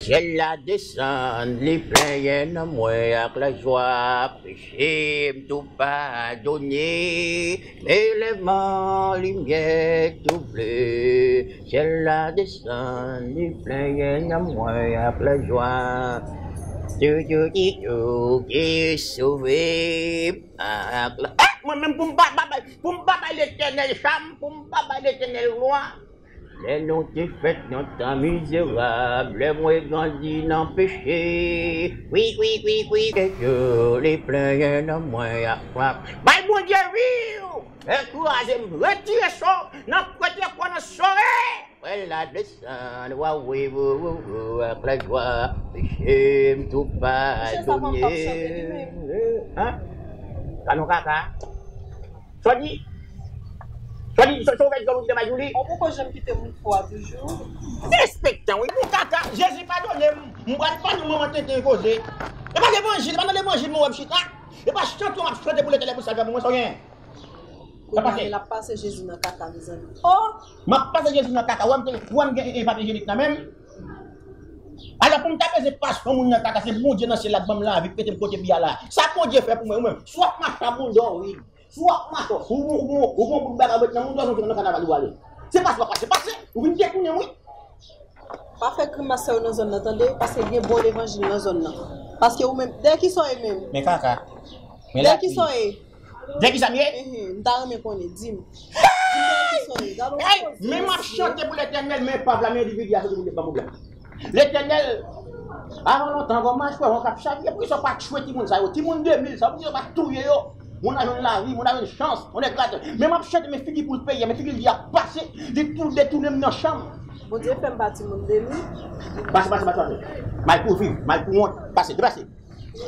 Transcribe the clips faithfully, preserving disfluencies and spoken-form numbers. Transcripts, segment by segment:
Syèl la desann, li plenyen nanm mwen ak lajwa. Peche m tou padone, men lève m an limyè tou ble. Syèl la desann, li plenyen nanm mwen ak lajwa. Tou, tou, ki, tou, ki sove m ak la, eh, mwen menm pou m pa, pa, pa, pou m pa bay Letènèl cham, pou m pa bay Letènèl glwa. Lè nou te fèt nan tan mizerab, lè mwen grandi nan peche. Kwi, kwi, kwi, kwi, ke yo li plenyen nan mwen ak frap. Bay Bondye viv! Enkouraje m, retire so nan prete kwa nan sore. Frè la desann, wa wi, wo, wo, wo, ak lajwa. Peche m tou padone. Hein? Sa nou kaka? Sòdi, sòdi, sòdi, sòdi, sòdi, sòdi, sòdi, sòdi. Ou poko janm kite moun fou a toujou. Respektan, wi. Moun kaka, Jezi padone m. M pral ban nou manman tenten koze. E pa levanjil, e pa nan levanjil mwen wè m chita. E pa chante w ap chante pou Letènèl pou sa l fè pou mwen, sa w genyen. Sa pase. Kounye a l ap pase Jezi nan kaka, mezanmi. Oh! M ap pase Jezi nan kaka, wè m te, wè m gen papye ijenik nan men m. Alò, pou m ta bezwen pase yon moun nan kaka, se Bondye nan syèl la k ban m lavi, k mete m kote m ye a la. Sa Bondye fè pou mwen, ou menm? Si w ap mache a bouda w vid, si w ap mache, ou, ou, ou, ou gon bout bagay ou met nan bouda w, se nan kanaval ou ale. Se pase w ap pase, pase, ou vin detounen m, wi. Pa fè grimas sa yo nan zòn nan, tande, paske gen bon levanjil nan zòn nan. Paske ou menm, dèyè kisa w ye menm? Men kaka. Men dèyè kisa w ye? Dèyè kisa m ye? Ehe, m ta renmen konnen, di m. Di m dèyè kisa w ye. Gade yon koze, men m ap chante pou Letènèl, men epav la, men endividi a soti pou l ban m pwoblèm. Letènèl, avan lontan, avan machwè w k ap chavire, poukisa w pa tchwe timoun sa yo? Timoun de mil sa yo, poukisa w pa touye yo? Moun nan jwenn lavi, moun nan jwenn chans, moun nan graten. Men m ap chante, men figi pou l peye, men figi l di ap pase, li tou detounen m nan chanm. Bondye fè m pa timoun de mil. Pase, pase, pase, pase. Mal pou viv, mal pou wont. Pase, depase.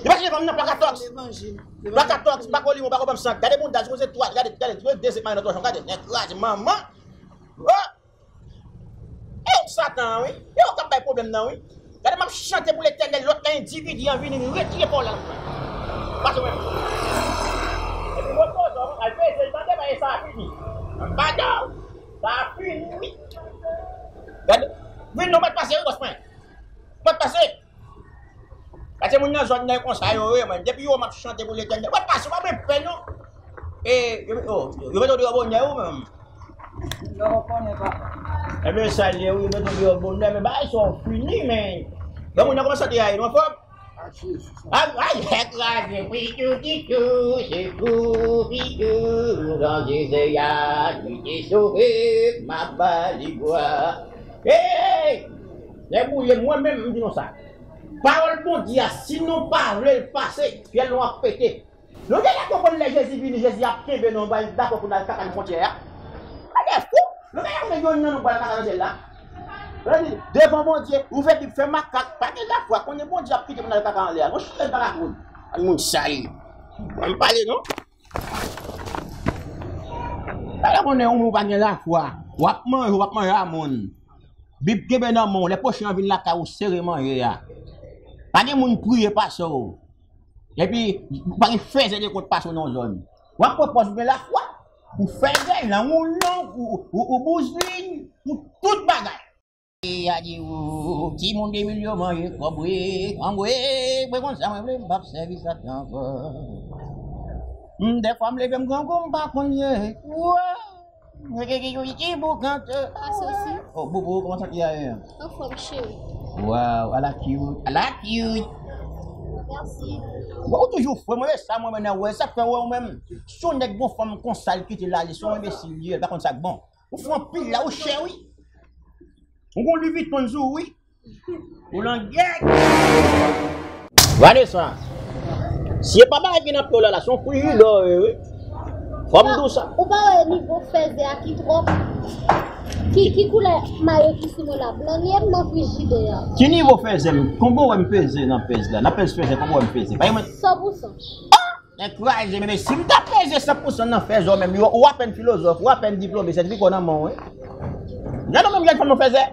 Depase devan m nan, plaka tòks. Levanjil. Plaka tòks, pako limon, pako banm san. Gade bounda, sipoze twa, gade, gade, sipoze de sèt mayo nan tòchon, gade, nèg kraze, manman. Oh! E ou Satan an, wi. E ou k ap bay pwoblèm nan, wi. Gade, m ap chante pou Letènèl, lòt la endividi an vini retire pa w la. Pase mwen. Epi mwen poze w, al peze l tande, paske sa a fini. Padon. Sa a fini, wi. Gade. Vin non, mèt pase, wi, bòs mwen. Mèt pase. Paske moun nan zòn nan e konsa yo ye, mwen. Depi yo wè m ap chante pou Letènèl. Mèt pase, w pa bezwen pè, non. E, yo, yo, yo mete w deyò bonè, ou menm. Yo konnen, papa. Ebyen, sa l ye, wi, yo mete w deyò bonè, men bagay sa w fini, men. Bon, moun nan kòman sante a ye, nou anfòm? Ay, ay, kraze, pitou, pitou, se tou, pitou, nan Jezi a, li te sove, m ap ba li glwa. Hey! Lè bouye, mwen menm, m di nou sa. Pawòl Bondye a, si nou pa vle l pase, fyèl nou ap pete. Nou genlè konprann lè Jezi vini, Jezi ap kenbe nou, bay dakò pou n al kaka nan fwontyè a. Gade fou! Nou genlè konnen youn nan nou pral kaka nan syèl la. Sa vle di, devan Bondye, ouvè Bib, fè makak, pa gen lafwa, konnen Bondye ap kite pou n al kaka anlè a. Nou chita vagabon. Ay moun sal. Ban m pale non. Gade konnen ou menm ou pa gen lafwa. W ap manje, w ap manje a moun. Bib kenbe nan men w, lè pwochen an vin lakay ou, sere manje a. Pa gen moun priye pase w. Epi, ou pa gen fèzè de kont pase w nan yon zòn. W ap pran pòz ou gen lafwa. Ou fèzè, lang ou long, ou, ou, ou bouzin, ou tout bagay. E a di ou, timoun de mil yo manje kòb wi, kòb wi, mwen konsa mwen vle, m p ap sèvi Satan ankò. M, dèfwa m leve m grangou, m pa konn ye. Wow! Mwen te di ou iti boukante. Asosi. Oh, boubou, kòman santi a ye? Anfòm, cheri. Wow, ala cute, ala cute. Mèsi. Bon, ou toujou fre, mwen, e sa mwen menm nan wè, sa k fè wè ou menm. Si yon nèg gon fanm konsa, l kite l ale, se yon enbesil li ye, l pa konn sa k bon. Ou fre anpil la, ou chè, wi. Ou gon Louis Vuitton sou ou, wi. Ou langyèt. Vanessa, si e pa bagay ki nan pye w la, la, se yon frijidè w ye, wi. Fò m di w sa. Ou pa wè nivo fèzè a ki twòp? Ki, ki koulè mayo ki sou mwen la? Blan li ye, m nan frijidè a. Ki nivo fèzè m? Konbyen w wè m peze nan pèz la? Nan pèz fèzè, konbyen w wè m peze? Pa yon mèt. San pou san. Nèg kraze, men si m ta peze san pou san nan fèzè w menm, ou apèn filozòf, ou apèn diplome, sètifika w nan men w, wi. Gade w menm, gade fanm nan fèzè.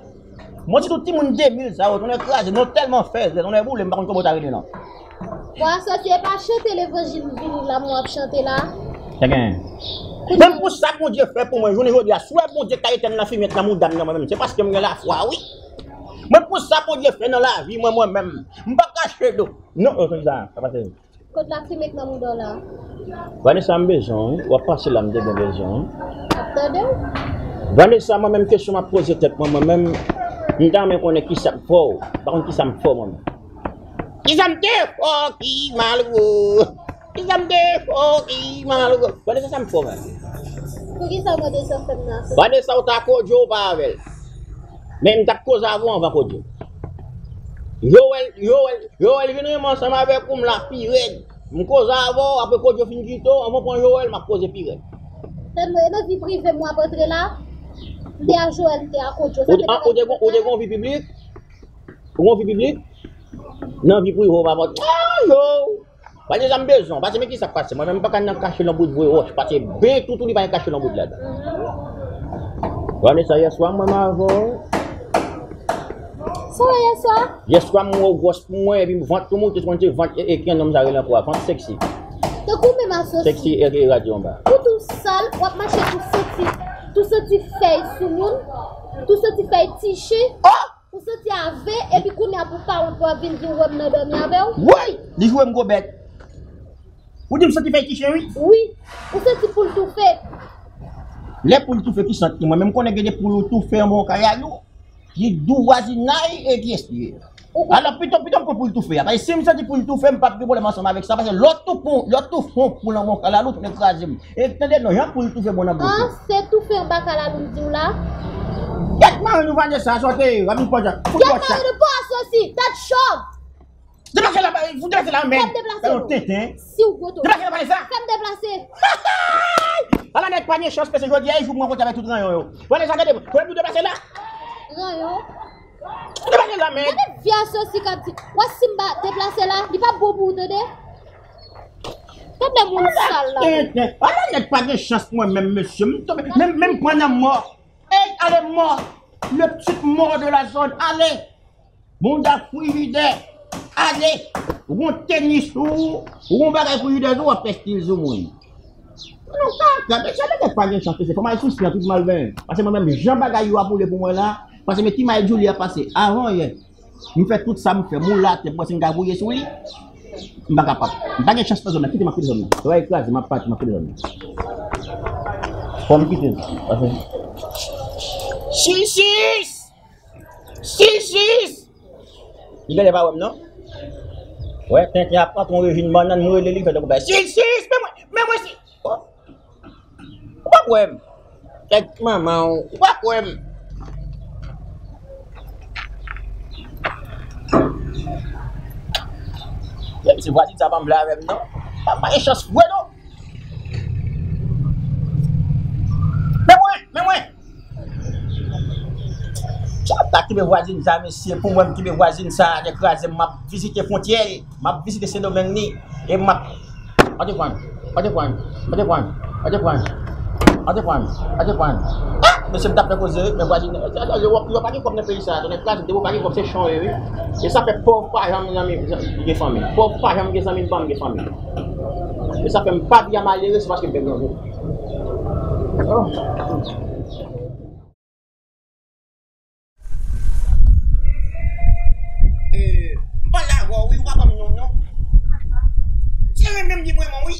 Mwen di tout timoun de mil sa yo, tonnè kraze, nou tèlman fèzè, tonnè boule, m pa konn kòman w ta rele non. Bon, asosi, e pa chante levanjil m vini la, mwen ap chante la. Sa gen. Menm pou sa Bondye fè pou mwen, jounen jodi a, si w wè Bondye ka etèn lanfimye nan mouda m nan mwen menm, se paske m gen lafwa, wi. Mwen pou sa Bondye fè nan lavi mwen, mwen menm. M pa kache do. Non, euh, konn sa, sa pase. Kot lafimen k nan mouda w la? Vanessa, m bezwen w, wi. W ap pase la, m te gen bezwen w, wi. Ap tande w. Vanessa, mwen menm, kesyon m ap poze tèt mwen, mwen menm, m ta renmen konnen kisa k fè w. M pa konn kisa m fè w, mwen menm. Kisa m te fè w ki malere? Kisa m te fè w ki malere? Vanessa, sa m fè w menm? Poukisa w mande sa fè m nan? Vanessa, w ta koze w pa avè l. Men m t ap koze avè w anvan koze. Joel, Joel, Joel vin renmen ansanm avèk ou, m la pi rèd. M koze avè w, apre koze fin kite w, anvan w pran Joel, m ap koze pi rèd. Tande mwen, e nan vi prive m w ap antre la? M te a Joel, m te a koze. Ou te, ou te gon, ou te gon vi piblik? Ou gon vi piblik? Nan vi prive w pa pòt. Ah, yo! Vanessa, m bezwen w, paske men kisa k pase. Mwen menm m pa ka nan kache nan bout vre wòch, paske ben toutou li pa gen kache nan bout ladan. Vanessa, yèswa mwen m avè w. Sa w wè yèswa? Yèswa m wè w gwòs pou mwen, epi vant tou moute, se konn se vant e, e ki nonm sa rele ankò a, vant seksi. Tankou menm asosi. Seksi e, e radyo anba. Ou tou sal, w ap mache tou santi, tou santi fèy sou moun, tou santi fèy ti chen. Oh! Ou santi ave, epi kounye a pou pa wont pou ap vin di w wè m nan dòmi avè w? Woy! Li joure m gwo bèt. Ou di m santi fèy ti chen, wi? Wi. Ou santi poul toufe? Lè poul toufe, ki sant li? Mwen menm konnen gen de poul ou toufe anba yon kalalou. Li dou vwazinay e ki espri. Ou kon- Alò, pito, pito m pran poul toufe a. Paske si m santi poul toufe, m p ap gen pwoblèm ansanm avèk sa. Paske lè w toufe, lè w toufe yon poul anba yon kalalou, tounen kraze m. E tande non, jan poul toufe bon nan bouch ou. Ah, se toufe anba kalalou m di w la? Gèt mari nou Vanessa, sa w te ye, rami pòt la. Fout pòt sa. Gèt mari nou pa asosi, tèt chòv. Deplase la, fout deplase la, men. Fè m deplase. Fè yon tenten. Si w gwo tou. Deplase la, Vanessa. Fè m deplase. Ala nèg pa gen chans, paske jodi a, e jou pou m rankontre avèk tout ranyon yo. Vanessa, gade, fò m deplase la. Ranyon? Deplase la, men. Gade vye asosi k ap di. Wè si m pa deplase la, li p ap bon pou ou, tande. Tande moun sal la. Ala nèg pa gen chans mwen menm, mesye. M tonbe, menm, menm pran nan mò. Ey, ale mò. Le petit mort de la zone, ale. Bounda frijidè, ale. Ou gon tenis ou, ou gon bagay frijidè ou, w ap fè stil sou moun. Non, kaka, mesye, nèg pa gen chans, se fò m al sou syan tout malveyan. Paske mwen menm, jan bagay yo ap woule pou mwen la, paske men ti may Julie a pase avan yè. M fè tout sa m fè, m woule atè, m panse m ka gouye sou li. M pa kapab. M pa gen chans nan zòn nan. Kite m ap kite zòn nan. Travay kraze, m ap pati, m ap kite zòn nan. Fò m kite l. Paske Silsis! Silsis! Li genlè pa wè m non. Wè, tenten ap antre yon rejim bannann, m rele li, fè tankou bay. Silsis! Men mwen, men mwen si. Oh. Ou pa kwè m? Kèk manman w, ou pa kwè m? Menm si vwazin sa pa vle avè m non. Pa, pa gen chans vre non. Men mwen, men mwen. Chata kibe vwazin sa, mesye, pou mwen m kibe vwazin sa, nèg kraze m, m ap vizite fwontyè l, m ap vizite Sendomeng li, e m ap, antre pran, antre pran, antre pran, antre pran, antre pran, antre pran. Ah, mesye, m t ap fè koze, men vwazin, yo, yo pa gen kòb nan peyi sa, nèg kraze, depi w pa gen kòb, se chan w ye, wi. E sa fè pòv pa janm zanmi, gen fanmi. Pòv pa janm gen zanmi, l pa janm gen fanmi. E sa fè m pa byen malere, se paske m fè grangou. Eh, m pale avè w, wi, ou pa ban m non, non. Se renmen m di m renmen w, wi.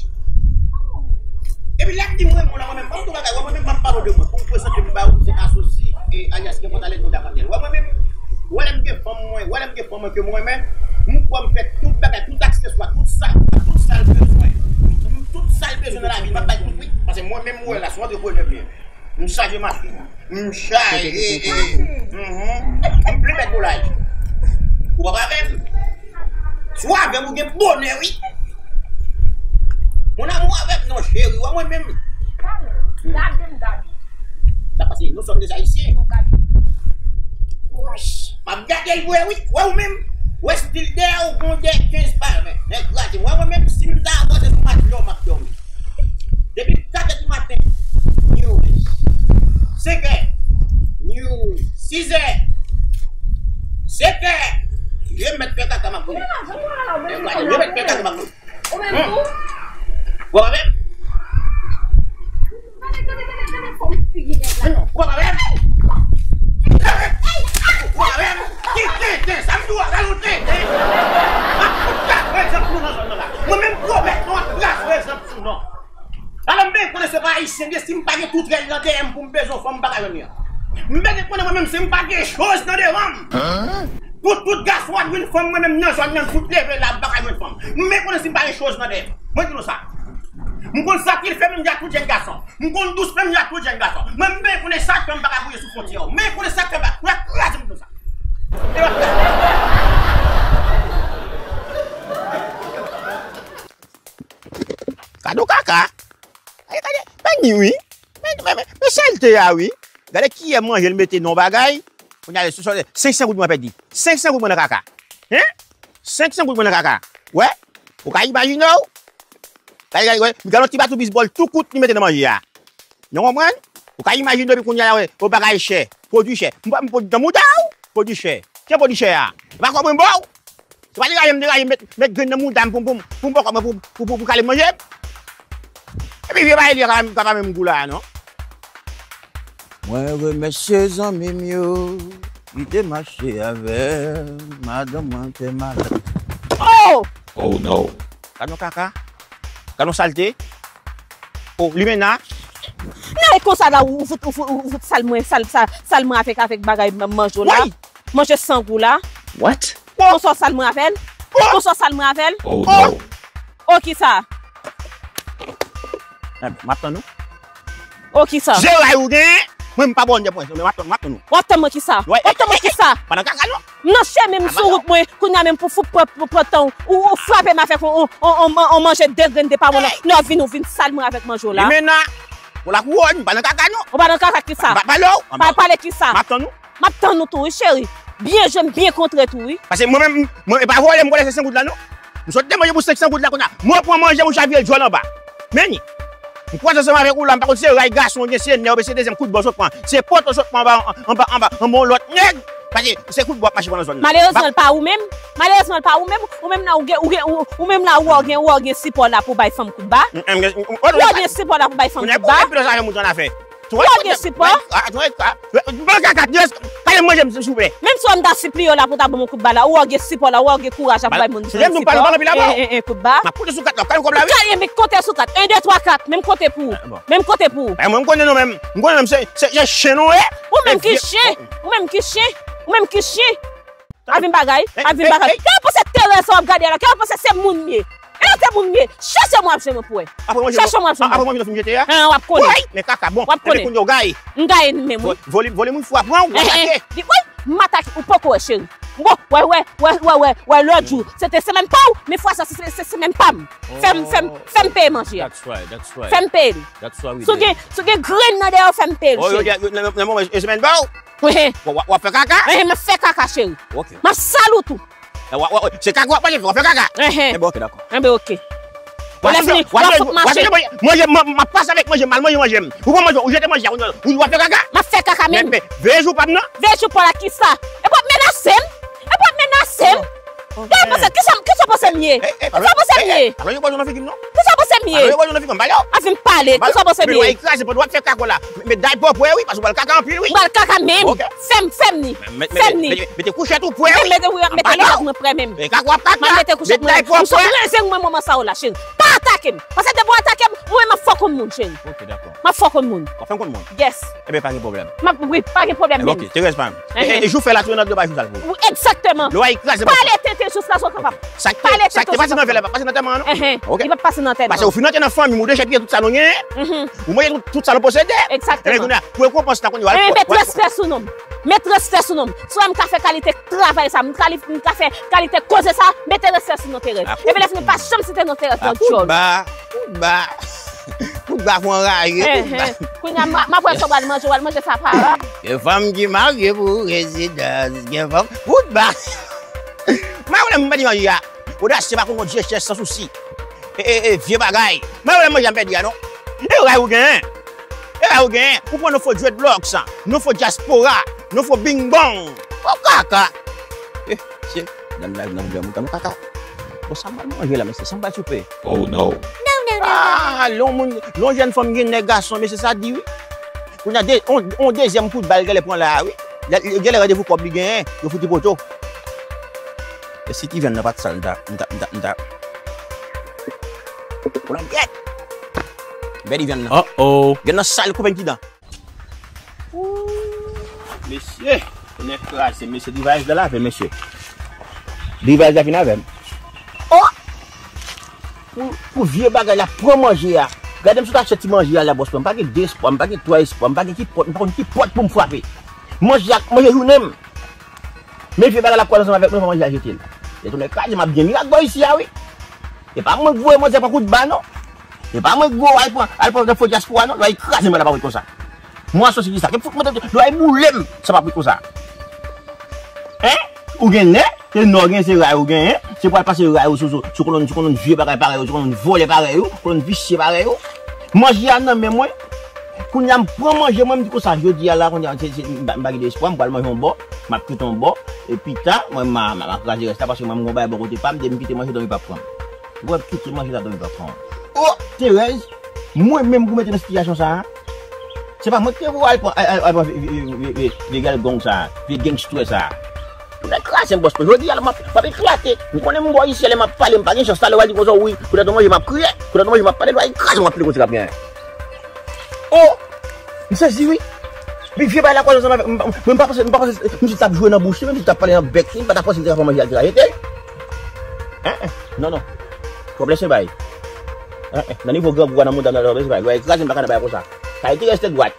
Epi lè m di m renmen w la, mwen menm, ban m tou bagay, wè mwen menm, ban m pale de mwen. Pou m prezante m ba ou, se asosi, e alyas Kenpòt Alèz Moun Dakantèl. Wè mwen menm, wè lè m gen fanm mwen, wè lè m gen fanm mwen ke m renmen, m kwè m fè tout bagay, tout akseswa, tout sa, tout sa l bezwen. M, m, tout sa l bezwen nan lavi, m ap bay tout, wi. Paske mwen menm, wè la, se yon antreprenè m ye. M chaje machin. M chaje, e, e, mhm. M plen mèt bolaj. Ou pa avè m? Si w avè m, ou gen bonè, wi. Mon amour avè m non, cheri, wè mwen menm. Gade m, gade. Sa pase, nous sommes des Haïtiens. M ap gade l vre, wi. Wè ou menm? Wè stil dèyè ou, gon dèyè kenz pa ven. Nèg kraze. Wè mwen menm, si m ta avanse sou matlè, m ap dòmi. Depi kat è di maten, news. Senk è, news. Sis è, senk è. Yo mèt fè kaka, m ap goumen. Yo mèt fè kaka, m ap goumen. Ou menm tou? Ou pa menm? Ou pa menm? Ou pa menm? Ou pa menm? Ki Ayisyen, si m pa gen tou rèl nan dèyè m pou m bezwen yon fanm, m pa ka jwenn li an. M bezwen konnen mwen menm si m pa gen choz nan devan m. Tout, tout gason ap jwenn fanm, mwen menm nan zòn nan, m fout leve la, m pa ka jwenn fanm. M bezwen konnen si m pa gen choz nan dèyè m. Mwen di nou sa. M konn sa ki fè menm jan ak tout jèn gason. M konn dous menm jan ak tout jèn gason. Mwen, m bezwen konnen sa k fè m pa ka bouje sou fwontyè yo. M bezwen konnen sa k fè m pa, pou kraze m konsa. E w ap kraze. Kado kaka. Ay, gade, men ni wi. Men, men, men, men salte a wi. Gade kiyè manje l mete nan bagay. Kounye a, senk san goud mwen pèdi. Senk san goud mwen nan kaka. Hein? Senk san goud mwen nan kaka. Wè? Ou ka imajine w? Gade, gade, gade, gade yon ti batoubis bòl tou kout li mete nan manje a. Nou konprann? Ou ka imajine depi kounye a la, wè, yon bagay chè, pwodui chè. M pa, m pwodui nan mouda w, pwodui chè. Ki pwodui chè a? E pa kòb mwen ba w? Se pa degaje m degaje m met, met grenn nan mouda m pou, pou, pou m ba w kòb mwen pou, pou, pou, pou kale manje m? Epi vye bagay li a ka, ka pa menm gou la a non. Mwen remèsye zanmi m yo ki te mache avè m, madanm mwen te malad. Oh! Oh no! Gad yon kaka. Gad yon salte. Oh, Limena. Nan e konsa la ou, ou fout, ou fout, ou fout sal mwen, sal, sal, sal mwen avèk, avèk bagay m-, manje w la. Woy! Manje san gou la. What? Konsa w sal mwen avè l? Konsa w sal mwen avè l? Oh no! Oh, kisa? M ap tann ou. Oh, kisa? Zeray ou genyen? Mwen m pa ba w de pwen, men m ap tann, m ap tann ou. W ap tann mwen kisa? W ap tann mwen kisa? Pa nan kaka non. M nan chemen m sou wout mwen, kounye a menm pou fout pran, pran, pran tan w, ou, ou frape m avèk on, on, on, on, on manje de grenn de pawon nan, nan vin ou vin sal mwen avèk manje w la. Limena, ou la kou w, m pa nan kaka non. Ou pa nan kaka kisa? M pa pale w. Pa pale kisa? M ap tann ou. M ap tann ou tou wi cheri. Byen jwe m, byen kontre tou wi. Paske mwen menm, mwen e pa vòlè m vòlè senk san goud la non. M sot te manje pou senk san goud la kounye a. Mwen pran manje m ou chavire l djòl anba. Men ni. M kwaze ansanm avèk ou la, m pa konn se ray gason ou gen, se nè oubyen se dezyèm kout bò w sot pran. Se pòt ou sot pran anba, anba, anba, anba yon lòt nèg. Paske se kout bò w ap mache pran nan zòn nan. Malerezman l pa ou menm. Malerezman l pa ou menm. Ou menm la ou gen, ou gen, ou, ou menm la ou wè w gen, ou wè w gen sipò la pou bay fanm kout ba. Ou wè w gen sipò la pou bay fanm kout ba. Ou gen sipò. Ou gen sipò. Ban kaka, kale manje m silvouplè. Menm si w wè m ta sipliye w la pou w ta ban m yon kout ba la, ou wè w gen sipò la, ou wè w gen kouraj la pou bay moun sipò. Kout ba. M ap konte sou kat la, kale kòb la wi. Kale, men konte sou kat. En, de, twa, kat. Men m konte pou ou. Men m konte pou ou. Mwen m konnen nou menm. M konnen nou menm se, se, se chen nou ye. Ou menm ki chen. Ou menm ki chen. Ou menm ki chen. Avin bagay, avin bagay. Kè w panse Terèz sa w ap gade a la, kè w panse se moun m ye. E se moun m ye. Chèche mwen ap jwenn mwen pou wè. Chèche mwen ap jwenn mwen. Apre manje w fin jete a? An, w ap konnen. Woy, men kaka bon. W ap konnen. Epi kounye w gaye. M gaye menm wi. Vole, vole moun fou a pran w, w atake. Di, woy, m atake, ou poko wè cheri. Bon, wè, wè, wè, wè, wè, wè, lòt jou. Se te semèn pa w, men fwa sa se, se, se semèn pa m. Fè m, fè m, fè m peye manje a. Fè m peye li. Si w gen, si w gen grenn nan dèyè w, fè m peye li cheri. Nan moman e semèn pa w? Wi. W, w, w ap fè kaka? Ehe, m ap fè kaka, cheri. Ok. M ap sal ou tou. E, w, w, w, se kaka w ap manje, w ap fè kaka? Ehe. Enben, ok, dakò. Enben, ok. W ap fè, w ap fè, w ap fè manje, manje, m, m ap pase avèk manje, m al manje manje m. Ou pran manje, ou jete manje a, ou, ou w ap fè kaka? M ap fè kaka menm. Men, men, veye jou pa m nan. Veye jou pa w la, kisa? E w ap menase m? E w ap menase m? Kisa w panse, kisa, kisa w panse m ye? Kisa w panse m ye? Alò, yo pòz nan figi m, non? Kisa w panse m ye? Alò, yo pòz nan figi m, m pale w. Avin pale, kisa w panse m ye? Men w a kraze pandan w ap fè kaka w la. Met daypè w prè wi, paske w pral kaka anpil wi. M pral kaka menm. Ok. Fè m, fè m ni. Fè m ni. Mete kouchèt ou prè wi. Mete, mete kouchèt mwen prè menm. Mete kaka w ap kaka. M ap mete kouchèt mwen. M sot renmen mwen moman sa yo la, cheri. Pa atake m. Paske depi w atake m, mwen m ap fè w konn moun, cheri. Ok, dakò. M ap fè w konn moun. W ap fè m konn moun? Yes. Enben, pa gen pwoblèm. M ap, wi, pa gen pwoblèm menm. Ok, Terèz pa m. E, e, e jou fè la, tou nan dlo pa jou sal pou ou. Wi, egzakteman. Lè w a kraze. Pale tenten jis la, sa w kapab. Sa k te, sa k te pase nan fè la, pa pase nan tèman an, non? Enhen. Ok. Li pa t pase nan tèman. Paske ou fin antre nan fanmi m, ou dechepiye tout sa nou genyen. Mhm. Ou manje tout, tout sa nou posede. Egzakteman. Enben, kounye a, pou rekonpans la, kounye a, w al. Enben, met respè sou non m. Met respè sou non m. Si w wè m ka fè kalite travay sa, m ka li, m ka fè kalite koze sa, mete respè sou non Terèz. Epi lè fini, pa janm site non Terèz nan djòl. Kout ba, kout ba. Kout ba pou anraje, kout ba. Enhen. Kounye a, m, m ap wè sa w pral manje, w al manje sa pa. Gen fanm ki marye pou rezidans, gen fanm, kout ba. Mwen, mwen, mwen, mwen, odasye pa konn manje chèch san sousi. E, e, e, vye bagay. Mwen, mwen, manje m pèdi a, non. E ray ou genyen. E ray ou genyen. Ou pran non fo dreadlocks, non fo dyaspora, non fo bingbong. O kaka. E, se, dan live nan vle mouton kaka. Bon, sa m pral manje la, mesye, sa m pral soupe. Oh no. Ah, lè yon moun, lè yon jèn fanm gen nèg gason, mesye, sa di wi. Kounye a, de, on, on dezyèm kout bal genlè pran la a wi. Lè, genlè randevou kòb li genyen, yo fout li poto. E si ti vyann nan pa t sal, m ta, m ta, m ta, m ta. Kolangyèt. Bèl vyann nan. Oh oh. Vyann nan sal koupe andidan. Mesye, tonnè kraze, mesye, drivayaj la lave, mesye. Drivayaj la vin avè m. Oh! Pou, pou vye bagay la, pran manje a. Gade m sot achte ti manje a la, bòs mwen. M pa gen de espwa, m pa gen twa espwa, m pa gen ki pòt, m pa konn ki pòt pou m frape. Manje a, manje jounen m. Men vye bagay la ap kwaze ansanm avèk mwen, fò manje a jete l. E tonnè kraze, m ap gen mirak bò isi a, wi. E pa mwen k voye manzè pran kout ba, non. E pa mwen k voye al pran, al pran nan fo dyaspora, non. Lwa e kraze m la pa ret konsa. Mwen asosye ki sa. Ke fout mwen te, lwa e boule m, sa pa ret konsa. Hein? Ou gen nè? Se nò gen, se ray ou genyen. Se pou al pase ray ou sou, sou, sou kolonn, sou kolonn vye bagay parèy ou, sou kolonn vòlè parèy ou, kolonn visye parèy ou. Manje a nan men mwen. Kounye a m pran manje mwen, m di konsa, jodi a la, kounye a, se, se, m pa m pa gen de espwa, m pral manje yon bò, m ap kite yon bò, e pita, mwen, m a, m a, m a kraze rès la, paske mwen, m gon bagay bò kote pa m, depi m kite manje, dòmi p ap pran m. Ou wè, m kite manje la, dòmi p ap pran m. Oh, Terèz, mwen menm pou mete nan sitiyasyon sa a, se pa mwen ki te pou al pran, al, al, al pran vye, vye, vye, vye, vye gèl gong sa a, vye gangstè sa a. Mwen kraze m bòs mwen. Jodi a la m ap, m ap eklate. M konnen m bò isi a lè m ap pale, m pa gen chans. Talè w al di konsa wi. Kounye a tou manje m ap kriye. Kounye a tou manje m ap pale, lwa e kraze m ap pile kote k ap genyen. Oh! M sezi wi. Pi vye bagay la kwaze ansanm avèk mwen, m pa panse, m pa panse misye t ap jwe nan bouch li, menm si l t ap pale nan bèk li, m pa ta panse li te ka pran manje a, li te ka jete l. Hein, hein. Non, non. Twòp lèse bay. Hein, hein. Nan nivo grangou a nan mouda m la, twòp lèse bay. Lwa e kraze m pa ka nan bagay konsa. Sa e te reste dwat.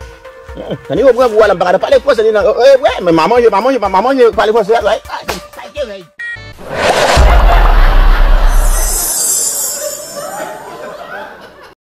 Hein, hein. Nan nivo grangou a la, m pa ka nan pale franse li nan, eh, eh, wè, men m a manje, m a manje, m a manje, pale franse a, lwa e kraze m. Sa e te rèy.